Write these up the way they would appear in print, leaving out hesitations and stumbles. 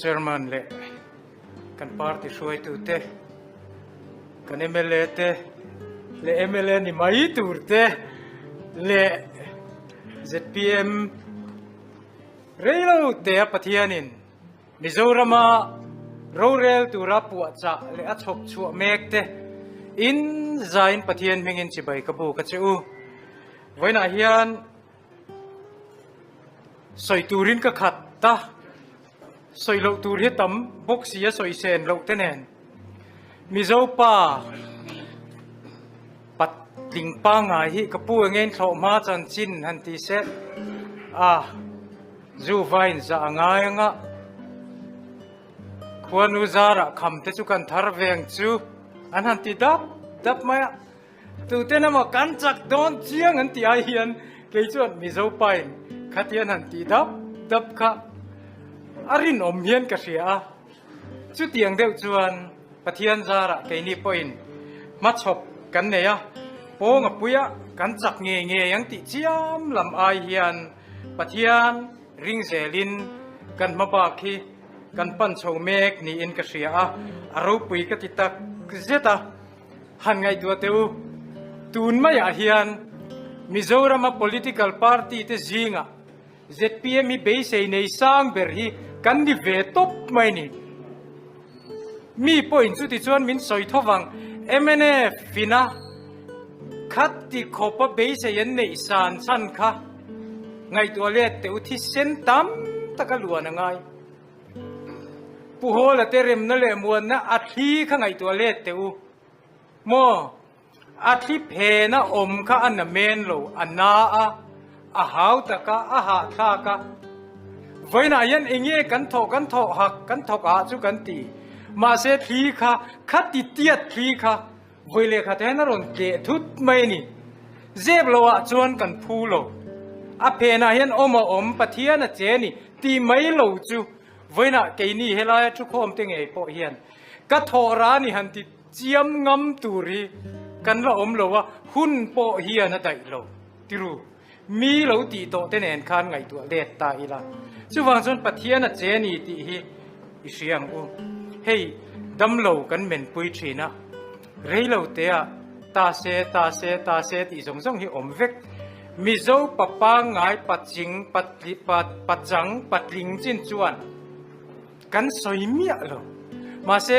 Chairman leh kan party hruaitute, kan mla te leh mla ni mai tur te leh zpm reilo te a Pathianin Mizorama rorel tura puahchah leh a chhawp chhuah mek te in zain Pathian hmingin chibai ka bu ka che u. Vawiinah hian Sawi turin ka khat ta. Sawi loh tur hi tam bawk si a sawi sen loh te nen. Mizo pa patling pangngai hi ka pu eng thlawh hma chanchin han ti se a zu vain zah a ngai anga khuanu zarah kham te chu kan thar ve ang chu an han ti dap dap mai a. Tuten emaw kan chak dawn chiang an tih ai hian kei chuan Mizo pain khatian han tih dap dap kha a rinawm hian ka hria a. Chutiang deuh chuan Pathian zarah keini pawhin hmachhawp kan nei a, pawnga puia kan chak ngei ngei ang tih chiam lam ai hian Pathian ring zelin kan hmabak hi kan pan chho mek niin ka hria a, a ropui ka ti tak zet a. Han ngaihtuah teh u, tun maiah hian Mizorama political party te zingah zpm hi beisei nei sang ber hi kan ni ve tawp mai ni. Mi pawhin chuti chuan min sawi tho vang, mnf ina khati khawpa beisei an neih san chhan kha ngaihtuah let teh u, thisen tam taka luan a ngai. Pu Hawla te remna leh muanna a thli kha ngaihtuah let teh u maw? A thli phena awm kha a na men lo, a na a, a hau tak a, a hahthlak a. Vawiinah hian eng nge kan thawh kan thawh hak, kan thawk ah chu kan ti. Mahse thli kha, khati tiat thli kha vawi lehkhat hian a rawn tleh thut mai a ni. Zep lo ah chuan kan phu lo. A phenah hian awm a awm, Pathian a che a ni tih mai lo chu vawiinah keini helaia thukhawm te ngei pawh hian ka thawh ra ni han ti chiam ngam tur hi kan la awm lo a, hun pawh hian a daih lo tiru. Mi lo tih tawh te nen khan ngaihtuah let ta ila. Chuvang chuan Pathian a che ni tih hi i hria ang u. Hei damlo kan menpui thin a, reilo tea ta se ta se ta se tih zawng zawng hi awm vek. Mizo pa pangngai paching pachang patling chin chuan Kan sawi miah lo. Mahse,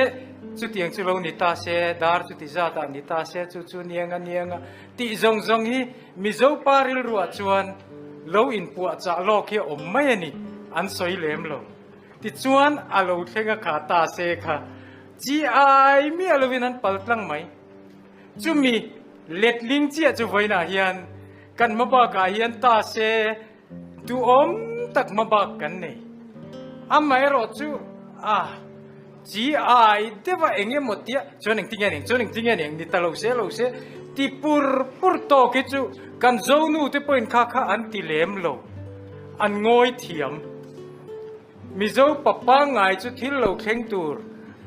chutiang chu lo ni ta se, dar chuti zatah ni ta se, chu chu niang a niang a tih zawng zawng hi Mizo pa rilruah chuan lo inpuahchah lawk hi a awm mai a ni, an sawi lem lo. Tichuan, a lo thleng a kha ta se kha chi ai miah lovin an pal tlang mai. Chumi letling chiah chu vawiinah hian kan hmabakah hian ta se, Duhawm tak hmabak kan nei. Amaherawh chu a chi ai deuh a eng emaw tia chuan engtin nge ning chuan engtin nge ning ni ta lo se lo se ti pur pur tawk hi chu kan Zonu te pawhin kha kha an ti lem lo an ngawi thiam. Mizo pa pangngai chu thil lo thleng tur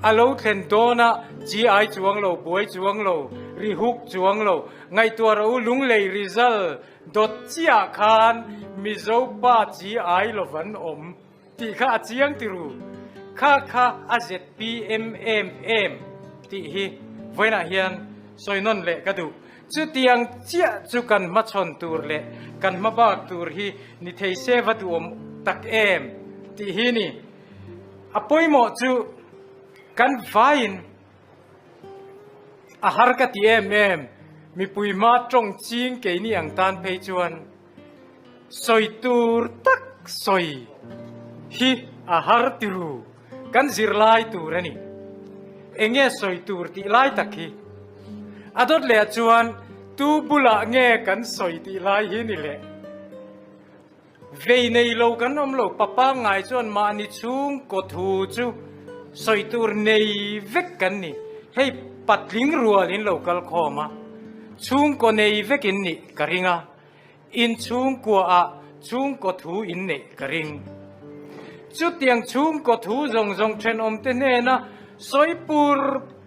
a lo thlen dawn a, chi ai chuang lo, buai chuang lo, ri huk chuang lo, ngaihtuah rawh u lunglei result Dawt chiah khan Mizo pa chi ai lo van awm tih kha a chiang ti ru. Kha kha a zpm em em tih hi vawiinah hian sawi nawn leh ka duh. Chutiang chiah chu kan hmachhawn tur leh kan hmabak tur hi ni thei se va duhawm tak em tih hi ni. A pawimawh chu kan vaiin A har ka ti em em, mipui hma tawng ching keini ang tan phei chuan sawi tur tak sawi hi a har ti ru, kan zirlai tur a ni. Enge sawi tur tih lai tak hi? A dawt leh ah chuan tu bulah nge kan sawi tih lai hi ni le? Vei nei lo kan awm lo, pa pangngai chuan mahni chhungkaw thu chu sawi tur nei vek kan ni. Hei patling rual in lo kal khawm a, chhungkaw nei vek in nih ka ring a, in chhungkua ah chhungkaw thu in neih ka ring. Chutiang chhungkaw thu zawng zawng thenawm te hnena sawi pur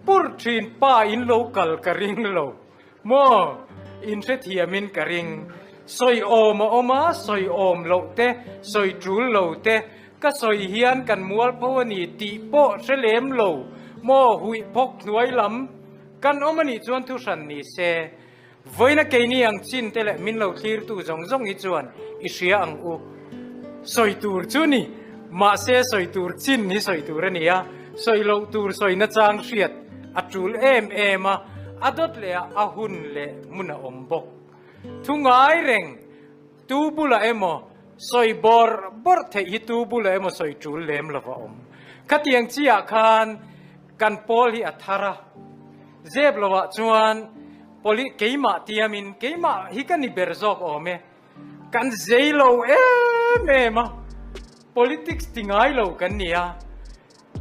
pur thin pa in lo kal ka ring lo. Maw? In hrethiamin ka ring. Sawi awm a awm a, sawi awm loh te, sawi tul lo te, Ka sawi hian kan mualpho a ni tih pawh hre lem lo maw huih phawk hnuai lam kan awm a nih chuan thu hran ni se. Vawiina keini ang chin te leh min lo thlirtu zawng zawng hi chuan i hria ang u. Sawi tur chu ni, mahse sawi tur chin hi sawi tur a ni a, sawi loh tur sawi nachang hriat a tul em em a, a dawt leh a a hun leh hmun a awm bawk. Thu ngai reng tu bulah emaw sawi bawrh bawrh theih hi tu bulah emaw sawi tul lem lova awm. Khatiang chiah khan kan pawl hi a thar a, zep lovah chuan poli keimah tiamin keimah hi ka ni ber zawk awm e, kan zei lo em em a, politics ti ngai lo kan ni a,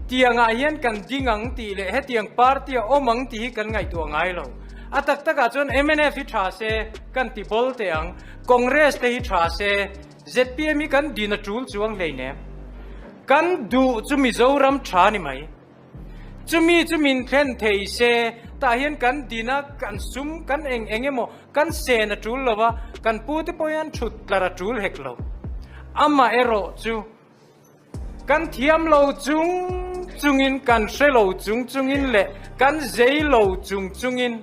tiangah hian kan ding ang tih leh hetiang party a awm ang tih hi kan ngaihtuah ngai lo. A tak takah chuan mnf hi tha se kan ti bawl teh ang, Congress te hi tha se zpm hi kan din a tul chuang hleinem. Kan duh chu Mizoram tha ni mai. Chumi chu min thlen thei se, tah hian kan din a, kan sum, kan eng eng emaw kan sen a tul lo va, kan pu te pawh hian thut tlar a tul hek lo. Amaherawh chu kan thiam lo chung chungin, kan hre lo chung chungin leh kan zei lo chung chungin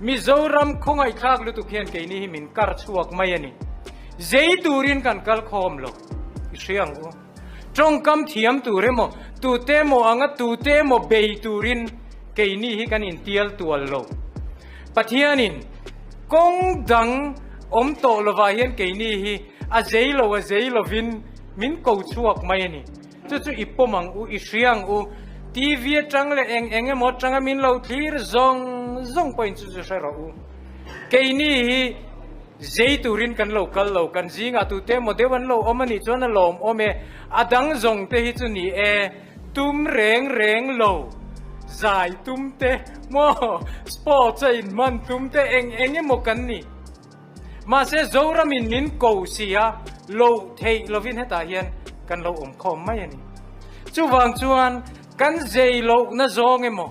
Mizoram khawngaihthlak lutuk hian keini hi min kar chhuak mai a ni. Zei turin kan kal khawm lo, i hria ang u. Tawngkam thiam tur emaw, tute emaw anga tute emaw bei turin keini hi kan intial tual lo. Pathianin kawng dang awm tawh lovah hian keini hi a zei lo a zei lovin min ko chhuak mai a ni. Chu chu i pawm ang u, i hria ang u. TV atang leh eng eng emaw atanga min lo thlir zawng zawng pawhin chu chu hre rawh u. Keini hi Zei turin kan lo kal lo, kan zingah tute emaw deuh an lo awm a nih chuan a lawmawm e, a dang zawng te hi chu ni e, tum reng reng lo, zai tum te maw, sports a inhman tum te eng eng emaw kan ni. Mahse Zoramin min ko si a, loh theih lovin hetah hian kan lo awm khawm mai a ni. Chuvang chuan kan zei lohna zawng emaw,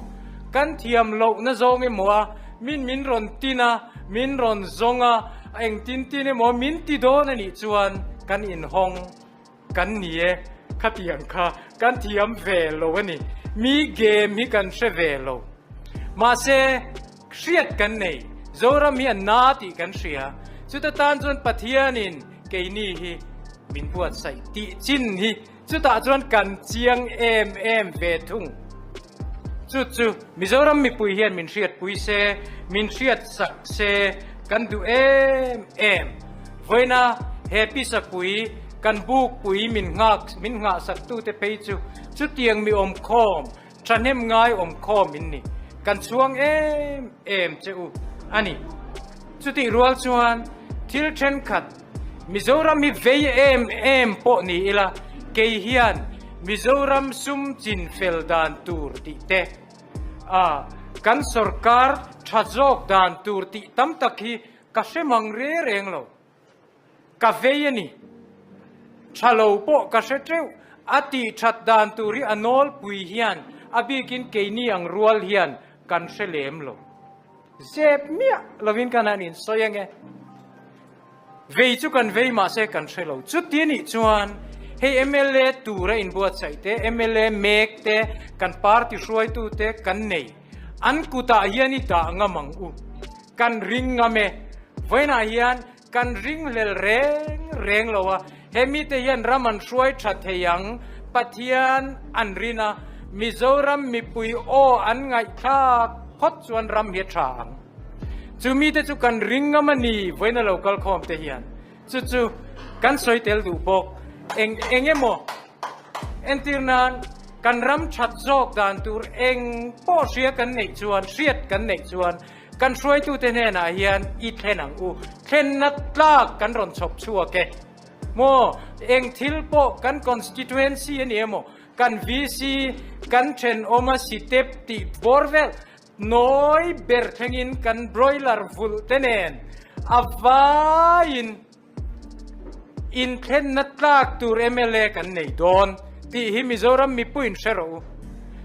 kan thiam lohna zawng emaw a min min rawn tin a, Min rawn zawng a, engtin tin emaw min ti dawn a nih chuan kan inhawng kan ni e, khatiang kha kan thiam ve lo a ni. Mi game hi kan hre ve lo. Mahse, hriat kan nei, Zoram hi a na tih kan hria. Chuta tan chuan Pathianin keini hi min buatsaih tih chin hi Chutah chuan kan chiang em em ve thung. Chu chu Mizoram mipui hian min hriatpui se, min hriatsak se kan duh em em. Vawiina he pisapui kan bukpui min nghak min nghahsaktute phei chu chutiang mi awmkhawm, thahnem ngai awmkhawm in ni. Kan chhuang em em che u a ni. Chutih rual chuan thil thenkhat Mizoram hi vei em em pawh ni ila, kei hian Mizoram sum chin fel dan tur tih te, a kan sorkar tha zawk dan tur tih tam tak hi ka hre mang re reng lo. Ka vei a ni. Tha lo pawh ka hre teuh. A tih that dan tur hi a nawlpui hian a bikin keini ang rual hian kan hre lem lo. Zep miah lovin kan han insawi ange. Vei chu kan vei mahse kan hre lo. Chuti anih chuan hei mla tura inbuatsaih te, mla mek te, kan party hruaitu te kan nei. An kutah hian i dah ngam ang u. Kan ring ngam e. Vawiinah hian kan ringhlel reng reng lo a, he mite hian ram an hruai tha thei ang, Pathian an rin a, Mizoram mipui aw an ngaihthlak phawt chuan ram hi a tha ang. Chu mite chu kan ring ngam a ni vawiina lo kal khawm te hian. Chu chu kan sawi tel duh bawk. Eng eng emaw entir nan kan ram that zawk dan tur eng pawh hria kan neih chuan, hriat kan neih chuan Kan hruaitute hnenah hian i thlen ang u, thlenna tlak kan rawn chhawp chhuak e. Maw, eng thil pawh kan constituency a ni emaw, kan VC, kan thenawma sitep tih bawr vel nawi ber thlengin kan broiler vulh te nen a vaiin inthlenna tlak tur mla kan nei dawn tih hi Mizoram mipuiin hre rawh u.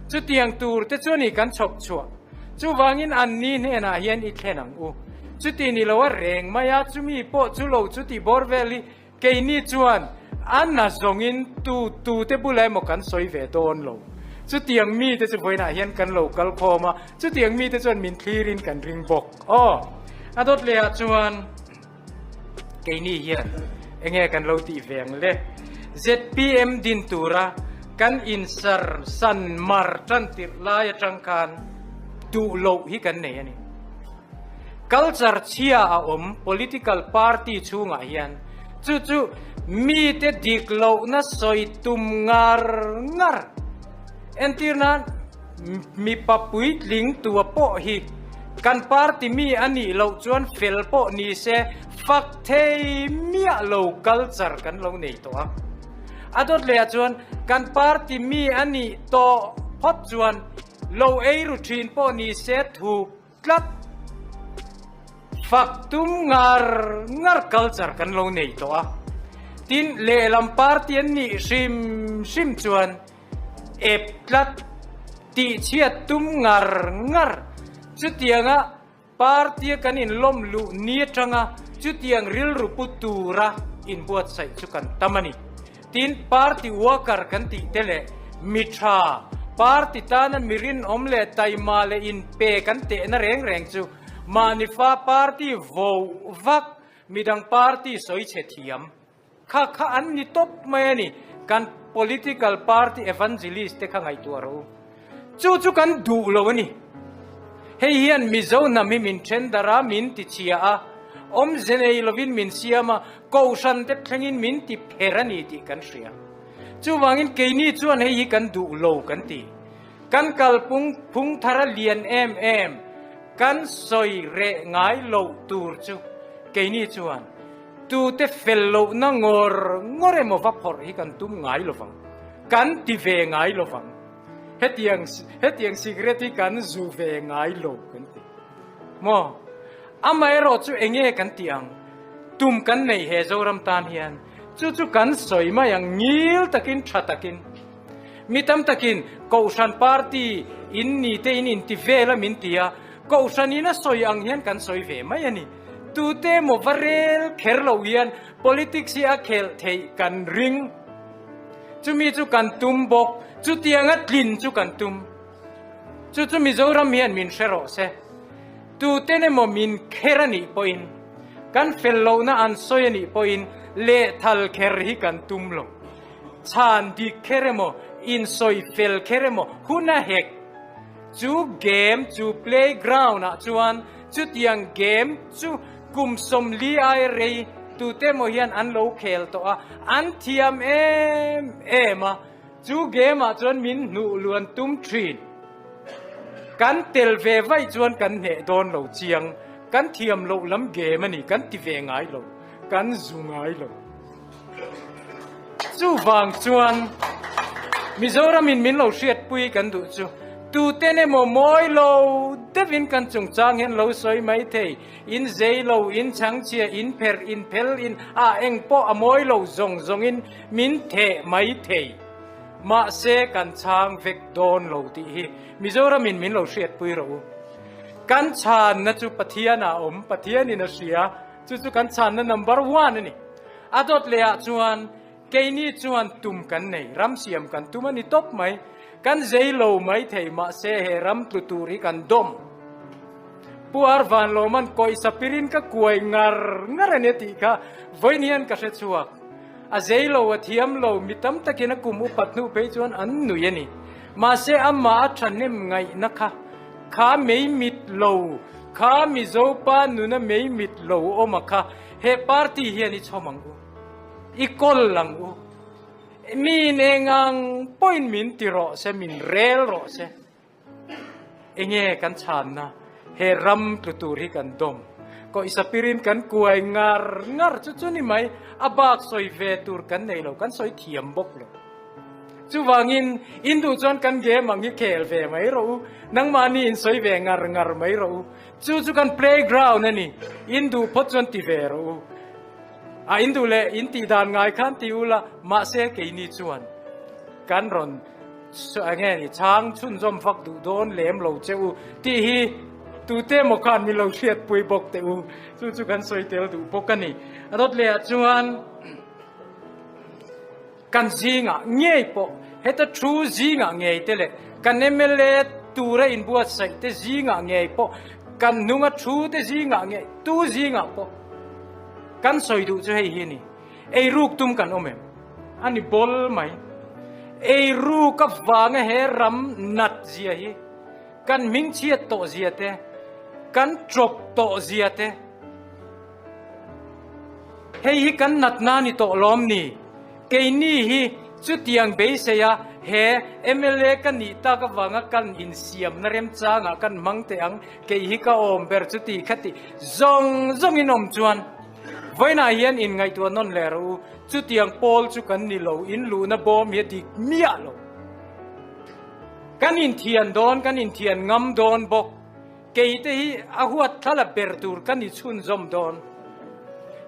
Chutiang tur te chu a ni kan chhawp chhuah. Chuvangin an ni hnenah hian i thlen ang u. Chuti ni lo a reng mai a, chumi pawh chu lo chuti bawr vel hi keini chuan A na zawngin tu tu te bulah emaw kan sawi ve dawn lo. Chutiang mite chu vawiinah hian kan lo kal khawm a, chutiang mite chuan min thlirin kan ring bawk. Aw, a dawt lehah chuan keini hian enge kan lo tih ve ang le? Zpm din tura kan insar san mar tan tirh lai atang khan duh loh hi kan nei a ni. Culture chhia a awm political party chhungah hian chu chu mite dik lohna sawi tum ngar ngar. Entir nan mipa puitling tua pawh hi kan party mi a nih loh chuan fel pawh ni se fak thei miah lo culture kan lo nei tawh a. A dawt lehah chuan kan party mi a nih tawh phawt chuan lo ei ru thin pawh ni se thup tlat. Fak tum ngar ngar culture kan lo nei tawh a. Tin, lehlam party an nih hrim hrim chuan ep tlat, tihchhiat tum ngar ngar. Chutianga party-a kan inlawm luh ni atanga chutiang rilru pu tura inbuatsaih chu kan tam a ni. Tin, party worker kan tih te leh mi tha, party tana mi rinawm leh taima leh inpe kan tehna reng reng chu mahni fa party vo vak, midang party sawi chhe thiam kha kha an ni tawp mai a ni. Kan political party evangelist te kha ngaihtuah rawh u. Chu chu kan duh lo a ni. Hei hian Mizo hnam hi min then darh a, min ti chhia a, awmze nei lovin min siam a, Kohhran te thlengin min ti pher a ni tih kan hria. Chuvangin keini chuan hei hi kan duh lo kan ti. Kan kalpung phung thar a lian em em, kan sawi reh ngai loh tur chu keini chuan tute fel lohna ngawr ngawr emaw va phawrh hi kan tum ngai lovang, kan ti ve ngai lovang. Hetiang hetiang cigarette hi kan zu ve ngai lo kan ti. Maw? Amaherawh chu enge kan tih ang? Tum kan nei he Zoram tan hian chu chu kan sawi mai ang ngil takin tha takin. Mi tam takin Kohhran party in ni te in inti vel a min ti a, Kohhran in a sawi ang hian kan sawi ve mai a ni. Tute emaw va rel kher lo hian politics hi a khelh theih kan ring. Chumi chu kan tum bawk, chutianga tlin chu kan tum. Chu chu Mizoram hian min hre rawh se. Tuten emaw min kher a nih pawhin, kan fel lohna an sawi a nih pawhin lehthal kher hi kan tum lo. Chhan dik kher emaw, insawi fel kher emaw hun a hek. Chu game chu playground ah chuan chutiang game chu kum 40 ai rei tute emaw hian an lo khel tawh a, an thiam em em a. Chu game ah chuan min hnuh luan tum thin. Kan tel ve vaih chuan kan hneh dawn lo chiang. Kan thiam loh lam game a ni, kan ti ve ngai lo, kan zu ngai lo. Chuvang chuan Mizoram in min lo hriatpui kan duh chu tuten emaw mawi lo deuhin kan chungchang hian lo sawi mai thei. In zei lo, in chhangchhia, in pherh, in phel, in ah eng pawh a mawi lo zawng zawngin min theh mai thei. Mahse kan chhang vek dawn lo tih hi Mizoramin min lo hriatpui rawh u. Kan chhanna chu Pathianah a awm, Pathianin a hria, chu chu kan chhanna number one a ni. A dawt lehah chuan keini chuan tum kan nei, ram siam kan tum a ni tawp mai. Kan zei lo mai thei mahse he ram tlu tur hi kan dawm. Pu Ar Vanlawman kawihsa pirin ka kuai ngar ngar a nia tih kha vawiin hian ka hre chhuak. A zei lo, a thiam lo, mi tam takin a kum upat hnu phei chuan an nui a ni. Mahse amah a thahnem ngaihna kha, kha mei mit lo, kha Mizopa nuna mei mit lo awm a kha he party hian i chhawm ang u, i kawl ang u. Mi in eng ang pawhin min ti rawh se, min rel rawh se. Enge kan chhanna he ram tlu tur hi kan dawm. Kawihsa pirin kan kuai ngar ngar chu chu ni mai, a bak sawi ve tur kan nei lo, kan sawi thiam bawk lo. Chuvangin in duh chuan kan game ang hi khel ve mai rawh u, nangmahni in sawi ve ngar ngar mai rawh u. Chu chu kan playground a ni, in duh phawt chuan ti ve rawh u. A in duh leh in tih dan ngai khan ti ula, mahse keini chuan kan rawn enge ni chhang chhunzawm vak duh dawn lem lo che u tih hi tute emaw khan min lo hriatpui bawk teh u, chu chu kan sawi tel duh bawk a ni. A dawt lehah chuan. Kan zingah ngei pawh heta thu zingah ngei te leh kan mla tura inbuatsaih te zingah ngei pawh kan hnunga thu te zingah ngei tu zingah pawh kan sawi duh chu hei hi a ni. Eiruk tum kan awm em? A ni bawl mai. Eiruk avanga he ram nat zia hi kan hmingchhiat tawh zia te, kan ṭawp tawh zia te, Hei hi kan natna ni tawh lawm ni? Keini hi chutiang beisei a he mla ka nih tak avanga kan insiamna remchangah kan hmang teh ang, kei hi ka awm ber chuti khati zawng zawngin awm chuan vawiinah hian inngaihtuah nawn leh rawh u, chutiang pawl chu kan ni lo, in luhna bawm hi a dik miah lo. Kan inthian dawn, kan inthian ngam dawn bawk. Kei te hi a huat thla la ber tur ka ni chhunzawm dawn.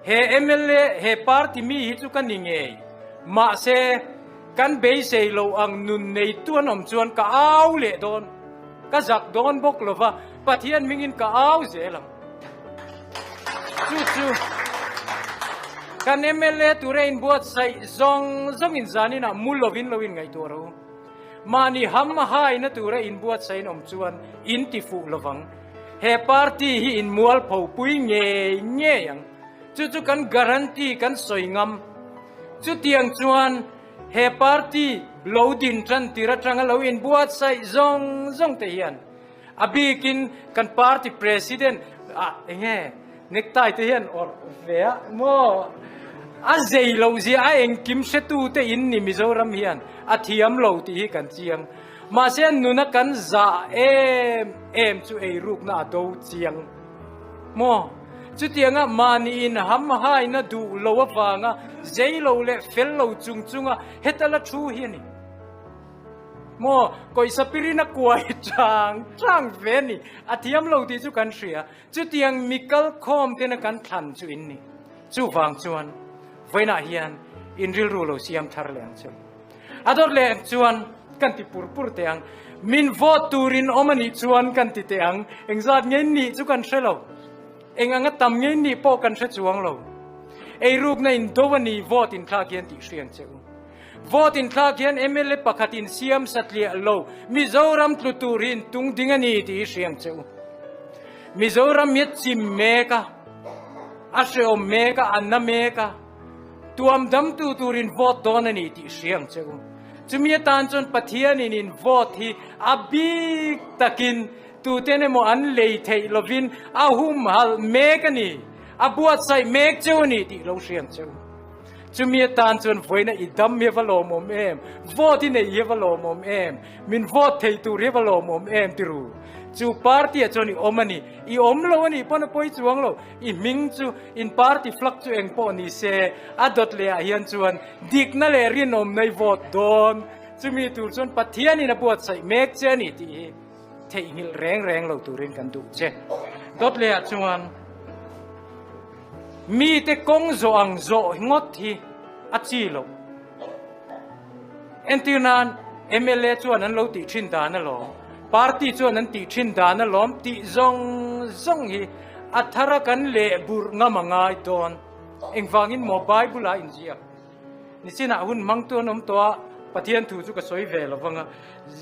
He mla, he party mi hi chu ka ni ngei. Mahse, kan beisei lo ang nun neitu an awm chuan ka au leh dawn. Ka zak dawn bawk lo va, Pathian hmingin ka au zel ang. Chu chu kan mla tura inbuatsaih zawng zawngin zaninah mu lovin lo inngaihtuah rawh u. Mahni ham haina tura inbuatsaih in awm chuan in ti fuh lovang. He party hi in mualpho pui ngei ngei ang. Chu chu kan guarantee kan sawi ngam. Chutiang chuan he party lo din tan tir atanga lo inbuatsaih zawng zawng te hian a bikin kan party president ah enge necktie te hian awrh ve a maw a zei loh zia a engkim hretu te in ni Mizoram hian a thiam lo tih hi kan chiang mahse nuna kan zah em em chu eirukna a do chiang maw chutianga mahni in ham haina duh lo avanga zei lo leh fel lo chung chunga heta la thu hi a ni. Maw, kawihsa pirin a kuai chang chang ve a ni. A thiam lo tih chu kan hria. Chutiang mi kalkhawm tena kan thlan chu in ni. Chuvang chuan vawiinah hian in rilru lo siam thar leh ang che. A dawt leh chuan kan ti pur pur teh ang. Min vote turin awm a nih chuan kan ti teh ang. Engzat nge nih chu kan hre lo. Eng anga tam nge nih pawh kan hre chuang lo. Eirukna in do a ni vote inthlak hian tih hriang che u. Vote inthlak hian mla pakhat in siam satliah lo Mizoram tlu tur hi in tung ding a ni tih hi hriang che u. Mizoram hi a chim mek a, a hreawm mek a, a na mek a, tuam damtu turin vote dawn a ni tih hriang che u. Chumi atan chuan Pathianin in vote hi a bik takin tuten emaw an lei theih lovin a humhalh mek a ni, a buatsaih mek cheu a ni tih lo hriang che u. Chumi atan chuan vawiina i dam hi a va lawmawm em? Vote i neih hi a va lawmawm em? Min vote thei tur hi a va lawmawm em ti ru? Chu party ah chuan i awm a ni. I awm lo a nih pawn a pawi chuang lo. I hming chu in party flag chu eng pawh ni se, a dawt leh ah hian chuan dikna leh rinawmna i vote dawn. Chumi tur chuan Pathianin a buatsaih mek che a ni tih hi theihnghilh reng reng lo turin kan duh che. Dawt leh ah chuan. Mite kawng zawh ang zawh ngawt hi a chi loh. Entir nan mla chuan an lo tih thin dan alawm, party chuan an tih thin dan alawm tih zawng zawng hi a thara kan leh burh ngam a ngai dawn. Engvangin maw Bible ah inziak? Nichinah hun hmangtu an awm tawh a, Pathian thu chu ka sawi ve lo vang a,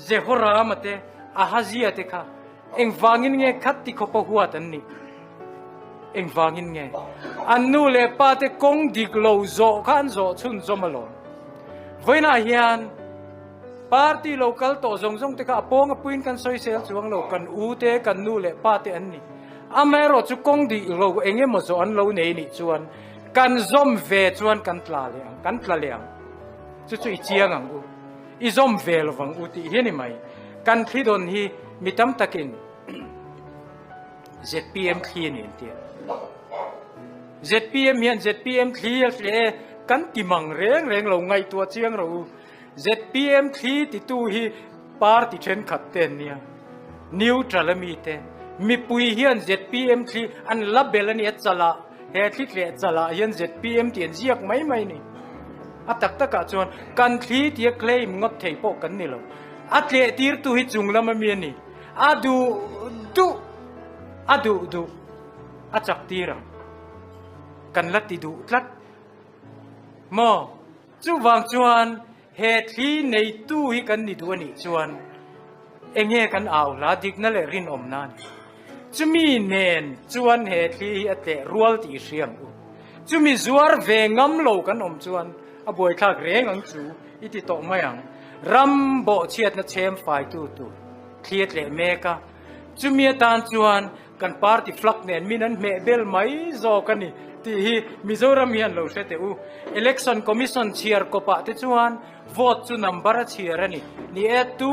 Jehorama te, Ahazia te kha Engvangin nge khat ti khawpa huat an nih? Engvangin nge? An nu leh pa te kawng dik lo zawh kha an zawh chhunzawm alawm. Vawiinah hian party lo kal tawh zawng zawng te kha a pawng a puiin kan sawisel chuang lo, kan u te, kan nu leh pa te an ni. Amaherawh chu kawng dik lo eng emaw zawh an lo nei nih chuan kan zawm ve chuan kan tla leh ang, kan tla leh ang. Chu chu i chiang ang u. I zawm ve lovang u tih hi a ni mai. Kan thli dawn hi mi tam takin zpm thli a ni an ti a. Zpm hian zpm thli a hle e kan ti mang reng reng lo ngaihtuah chiang rawh u. Zpm thli titu hi party thenkhat te an nia. Neutral a mi te. Mipui hian zpm thli an la bel a ni a chalah he thli tleh chalah hian zpm tih an ziak mai mai a ni. A tak takah chuan kan thli tia claim ngawt thei pawh kan ni lo. A tleh tirtu hi chung lama mi a ni. A duh duh, a duh duh, a chak tir ang. Kan la ti duh tlat maw? Chuvang chuan he thli neitu hi kan ni duh a nih chuan enge kan au hla dikna leh rinawmna a ni. Chumi nen chuan he thli hi a tleh rual tih i hria ang u. Chumi zuar ve ngam lo kan awm chuan a buaithlak reng ang chu i ti tawh mai ang. Ram bawhchhiatna chhem faitu tur thli a tleh mek a. Chumi atan chuan kan party flag nen min an hmeh bel mai zawk a ni tih hi Mizoram hian lo hre teh u. Election Commission chhiar kawpah te chuan vote chu number a chhiar a ni. Ni e, tu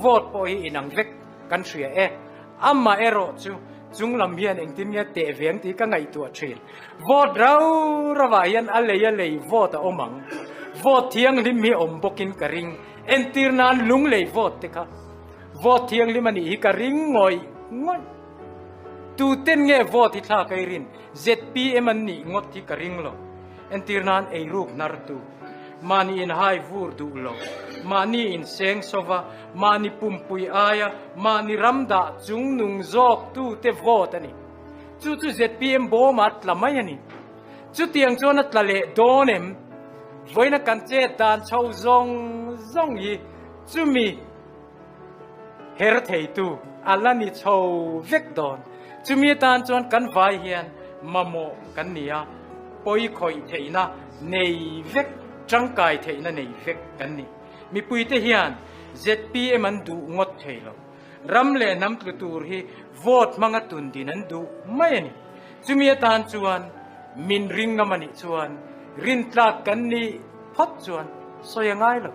vote pawh hi inang vek kan hria e. Amah erawh chu chung lam hian engtin nge teh ve ang tih ka ngaihtuah thin. Vote rau rauah hian a lei a lei vote a awm ang. Vote thianghlim hi awm bawkin ka ring. Entir nan lunglei vote te kha. Vote thianghlim a nih hi ka ring ngawih ngawih. Tuten nge vote hi thlak ei rin? ZPM an nih ngawt hi ka ring lo. Entir nan ei ruk hnar tu. Mahni in hai vur duh lo. Mahni in seng sova, mahni pumpui aia, mahni ram dah chung nung zawk tu te vote a ni. Chu chu ZPM bawm a tla mai a ni. Chutiang chuan a tla leh dawn em? Vawiina kan chet dan chho zawng zawng hi chumi her theitu a la ni chho vek dawn. Chumi atan chuan kan vai hian mamawh kan ni a, pawi khawih theihna nei vek, tangkai theihna nei vek kan ni. Mipuite hian zpm an duh ngawt thei lo. Ram leh hnam tlu tur hi vote hmanga tun din an duh mai a ni. Chumi atan chuan min ring ngam a nih chuan rintlak kan nih phawt chuan sawi a ngai lo.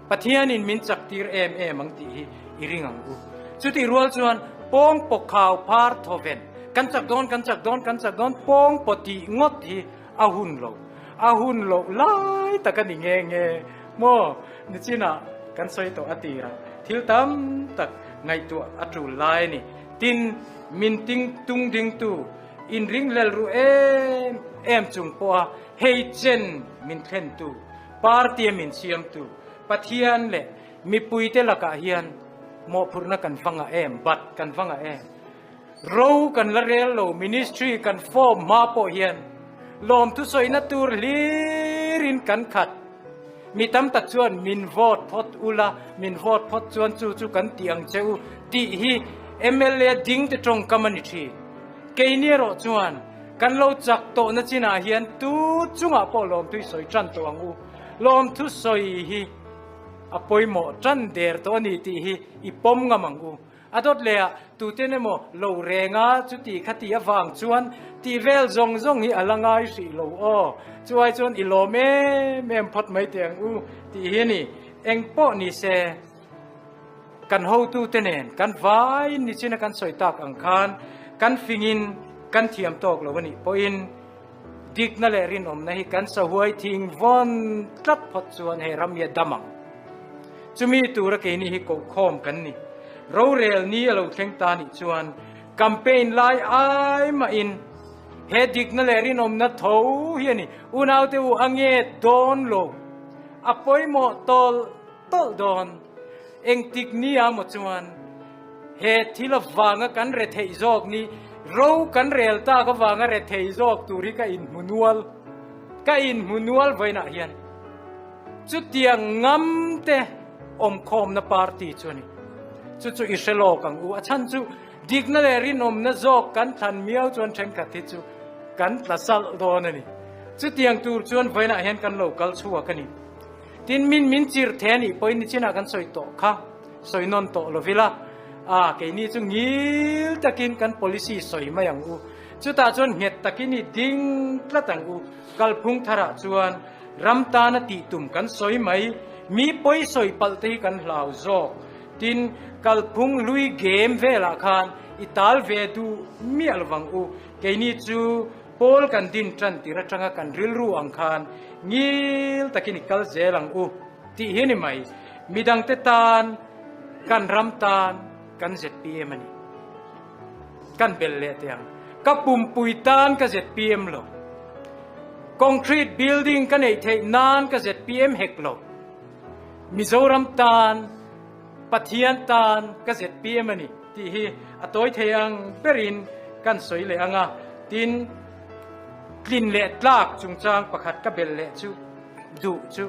Pathianin min chak tir em em ang tih hi i ring ang u. Chutih rual chuan pawng paw khau phar thaw ven, kan chak dawn, kan chak dawn, kan chak dawn, pawng paw tih ngawt hi a hun lo. A hun loh lai tak a ni nge nge maw? Nichinah kan sawi tawh a tirah thil tam tak ngaihtuah a tul lai a ni. Tin, min ting tung dingtu inringhlel ru em em chung pawha hei chen min thlentu, Party a min siamtu Pathian leh mipuite lakah hian mawhphurhna kan va ngah em, bat kan va ngah em? Ro kan la rel lo, ministry kan form hma pawh hian lawmthu sawina tur hlirin kan khat. Mi tam tak chuan min vote phawt ula, min vote phawt chuan chu chu kan ti ang che u tih hi mla ding te tawngkam a ni thin. Keini erawh chuan Kan lo chak tawhna chinah hian tu chungah pawh lawmthu i sawi tan tawh ang u. Lawmthu sawi hi a pawimawh tan der tawh a ni tih hi i pawm ngam ang u. A dawt leh ah tuten emaw lo reng a chuti kha ti avang chuan tih vel zawng zawng hi a la ngai hrih lo aw. Chuai chuan i lawm em em phawt mai teh ang u tih hi a ni. Eng pawh ni se Kan hotute nen kan vaiin nichina kan sawi tak ang khan kan fingin kan thiam tawk lo a nih pawhin dikna leh rinawmna hi kan sahuai thing vawn tlat phawt chuan he ram hi a dam ang. Chumi tura keini hi kohkhawm kan ni. Rorel ni a lo thleng ta nih chuan campaign lai ai mahin he dikna leh rinawmna tho hi a ni. Unaute u a nge dawn lo. A pawimawh tawlh tawlh dawn. Engtik nia maw chuan he thil avanga kan re theih zawk ni, ro kan rel tak avanga re thei zawk tur hi ka inhmu nual, ka inhmu nual vawiinah hian chutiang ngam te awmkhawmna party chu a ni. Chu chu i hre lawk ang u. A chhan chu dikna leh rinawmna zawk kan thlan miau chuan thenkhat hi chu kan tla salh dawn a ni. Chutiang tur chuan vawiinah hian kan lo kal chhuak a ni. Tin, min min chir the a nih pawhin nichinah kan sawi tawh kha, sawi nawn tawh lo vila, a keini chu ngil takin kan policy sawi mai ang u. Chutah chuan nghet takin i ding tlat ang u. Kalphung tharah chuan ram tana tih tum kan sawi mai, mi pawi sawi palh te hi kan hlau zawk. Tin, kalphung hlui game velah khan i tal ve duh miah lovang u. Keini chu Pawl kan din tan tir atanga kan rilru ang khan ngil takin i kal zel ang u tih hi a ni mai. Midangte tan, kan ram tan kan zpm a ni. Kan bel leh teh ang. Ka pumpui tan ka zpm lo. Concrete building ka neih theih nan ka zpm hek lo. Mizoram tan, Pathian tan ka zpm a ni tih hi a tawi thei ang berin kan sawi leh ang a, tin, tlin leh tlak chungchang pakhat ka belh leh chu duh chu.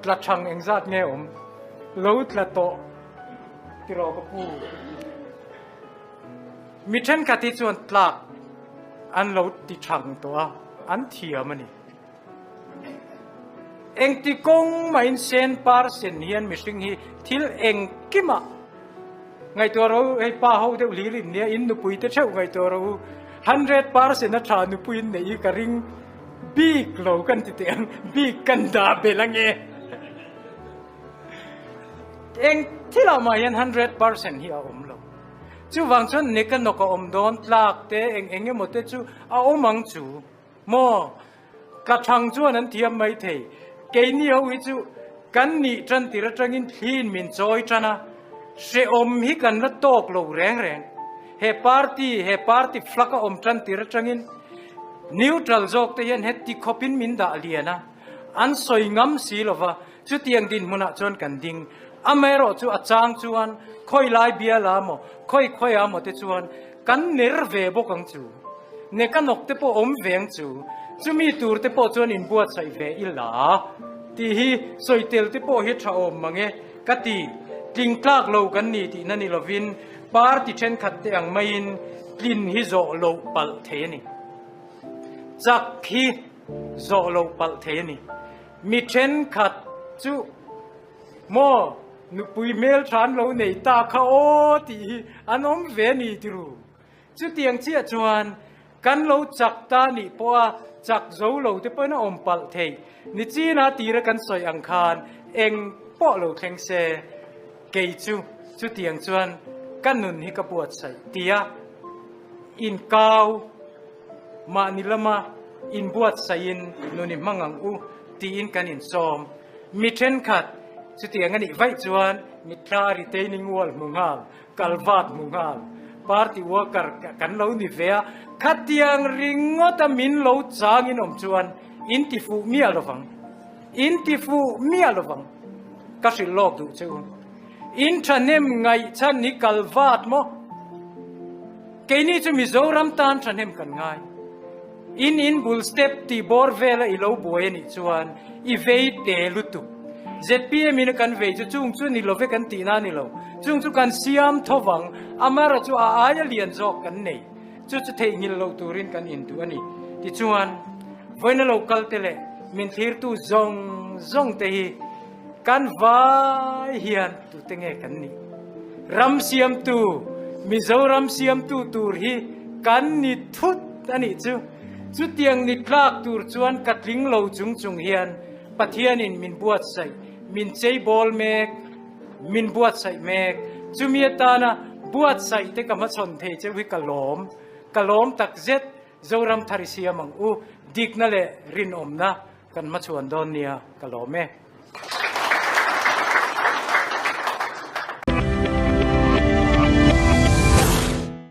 Tla thang engzat nge awm? Lo tla tawh tiraw ka pu? Mi thenkhat hi chuan tlak an lo ti thang tawh a, an thiam a ni. Engti kawng mahin sen par sen hian mihring hi thil engkimah ngaihtuah rawh u, hei pa ho deuh hlir in nia, in nupui te theuh ngaihtuah rawh u, 100% a tha nupui in neih hi ka ring bik lo kan ti teh ang, bik kan dah belh ange. Eng thilah mah hian 100% hi a awm lo. Chuvang chuan nek a nawk a awm dawn tlak te eng eng emaw te chu a awm ang chu. Maw? Ka thang chuan an thiam mai thei. Keini ho hi chu kan nih tan tir atangin thliin min chawi tan a, hrehawm hi kan la tawk lo reng reng. He party, he party flag a awm tan tir atangin neutral zawk te hian heti khawpin min dah lian a, an sawi ngam si lova, chutiang dinhmunah chuan kan ding. Amaherawh chu a chang chuan khawi lai bial a maw, khawi khawi a maw te chuan Kan ner ve bawk ang chu. Ne ka nawk te pawh awm ve ang chu. Chumi tur te pawh chuan inbuatsaih ve ila tih hi sawi tel te pawh hi tha awm mang e ka ti. Tling tlak lo kan ni tihna ni lovin party thenkhat te ang maiin tlin hi zawh loh palh thei a ni. Chak hi zawh loh palh thei a ni. Mi thenkhat chu. Maw, nupui hmel tha an lo nei ta kha aw tih hi an awm ve a ni tiru. Chutiang chiah chuan kan lo chak ta nih pawha chak zo lo te pawhin a awm palh theih. Nichina tira kan sawi ang khan eng pawh lo thleng se kei chu chutiang chuan ka nun hi ka buatsaih tia inkau mahni lama inbuatsaihin nun i hmang ang u tiin kan insawm. Mi thenkhat chutiang a nih vaih chuan mitthla retaining wall hmu nghal, kalvat hmu nghal, party worker kan lo ni ve a, khatiang ringawta min lo changin awm chuan in ti fuh miah lovang, in ti fuh miah lovang. Ka hrilh lawk duh che u. In thahnem ngaihchan hi kalvat maw? Keini chu Mizoram tan thahnem kan ngai. In in bul step tih bawr vela i lo buai a nih chuan i vei te lutuk. Zpm in a kan vei chu chung chu ni love kan tihna a ni lo. Chung chu kan siam tho vang, amara chu a aia lian zawk kan nei. Chu chu theihnghilh loh turin kan induh a ni. Tichuan, vawiina lo kal te leh min thlirtu zawng zawng te hi kan vai hian tute nge kan nih? Ram siamtu, Mizoram siamtu tur hi kan ni thut a nih chu. Chutiang ni tlak tur chuan ka tling lo chung chung hian Pathianin min buatsaih, min cheibawl mek, min buatsaih mek. Chumi atana buatsaih te ka hmachhawn thei cheu hi ka lawm, ka lawm takzet. Zoram thar i siam ang u, dikna leh rinawmna kan hmachhuan dawn nia ka lawm e.